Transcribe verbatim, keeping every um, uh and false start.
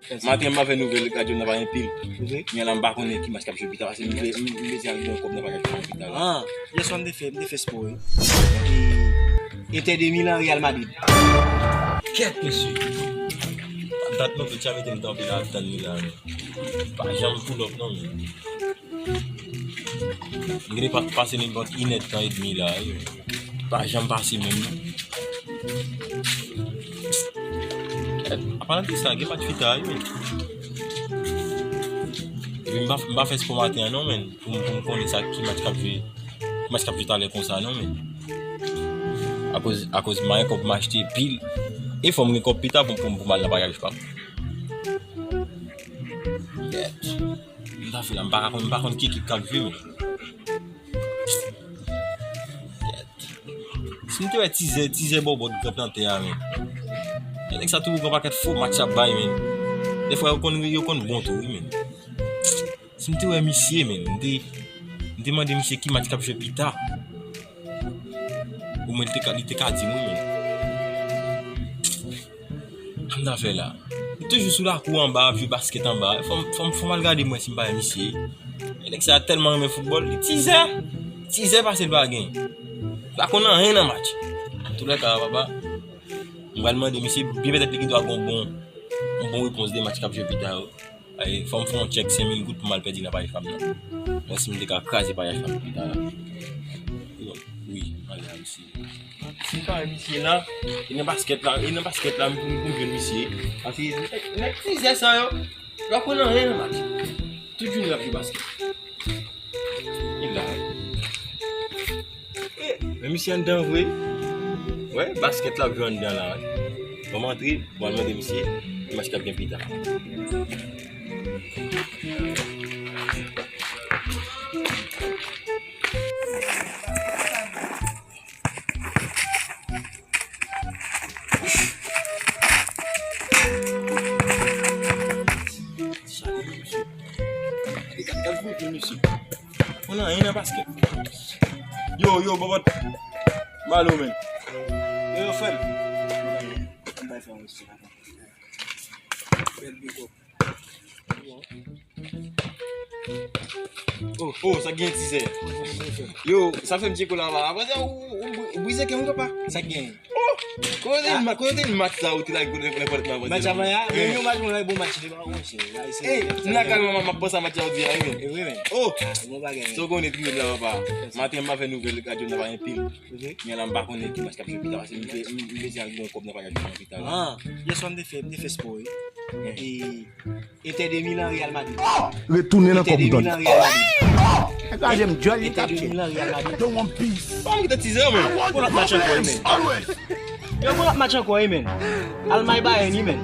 Maten m ap fè nouvèl, radyo m nan pa gen pil. Kounye a la m pa konnen ki match k ap jwe pita, paske m vle, m, m bezwen al gen yon kòb nan bagay ki nan pita la. Ah, yè swa m te fè, m te fè spò, wi. E Inter de Milan, Real Madrid. Kèt, mesye. Dat non, tout sa mete m tanpe la, ap tann li la, men. Pa janm pull up non, men. M gentan pa, pase nenpòt inèdtan edmi la, wi. Pa janm pase menm, non. Apalan de sa, gen match pita, wi, men. Epi m pa, m pa fè spò maten an, non, men. Pou m, pou m konnen sa, ki match k ap jwe, ki match k ap jwe talè konsa, non, men. Akoz, akoz m pa gen kòb pou m achte pil. E fò m gen kòb pita pou, pou, pou m al nan paryaj pa m. Kèt. M ta fè la, m pa ka konn, m pa konn ki ekip k ap jwe, men. Kèt. Si m te wè tizè, tizè bòbòt k ap nan tè a, men. Nèg sa toujou gen yon pakèt fo match ap bay, men. Dèfwa yo konn, yo konn bon tou, wi, men. Si m te wè misye, men, m te, m te mande misye ki match k ap jwe pita. Omwen li te ka, li te ka di m, wi, men. Sa m ta fè la? Li toujou sou lakou anba, ap jwe baskèt anba. Fò m, fò m, fò m al gade mwen si m pa wè misye. E nèg sa tèlman renmen foutbòl, li tizè. Tizè pase l pa gen. Li pa konn anyen nan match. Antoulèka, papa, m pral mande misye, byen petèt li gen dwa gen yon bon, yon bon repons de match k ap jwe pita yo. Ay, fò m fè yon tchèk senk mil goud pou m al pèdi nan paryaj pa m nan. Mwen si m te ka kraze paryaj pa m pita la. Wi, ale a misye. Si m pa wè misye la, e nan baskèt la, e nan baskèt la, m pou, m pou m jwenn misye. Paske nèg, nèg tizè sa yo, yo pa konn anyen nan match. Tout jounen y ap jwe baskèt. E la. E, men misye anndan vre. Wè, baskèt la ap jwe anndan la, wè. Ban m antre, ban m mande misye, ki match k ap gen pita. Gade, gade, gade, gade, mesye. Konn anyen nan baskèt. Yo, yo, bòbòt. Malo, men. Yo, yo, frè m. Ann bay fè yon ti. Bèl big up. Oh, oh, sa gen tizè. Yo, sa fè m tcheko la, papa. Apre sa, ou, ou, ou brize kè m, papa. Sa gen. Oh, kote te, kote te match sa ou te la, kote te match la, match avanyè a, men yon match mwen la, bon match li pa konn se. Ey, m nan kal manman, m ap panse a match sa ou di a, wi, men. E vre, men. Oh, bon bagay, men. Sa w konnen ki la, papa. Maten m pa fè nouvèl, radyo m nan pa gen pil. Kounye a la m pa konnen ki match k ap jwe pita, paske m te, m, m bezwen al gen yon kòb nan bagay ki nan pita la. Ah, yè swa m te fè, m te fè spò, wi. E Inter de Milan, Real Madrid. Retounen nan kòb ou tande. Inter de Milan, Real Madrid. Nèg la jwenn djòl li t ap chèche. Inter de Milan, Real Madrid. Don't want peace. Pa kite tizè, men. Bon, l ap match ankò, men. Yo, bon, l ap match ankò, men. Almay Bayern, men.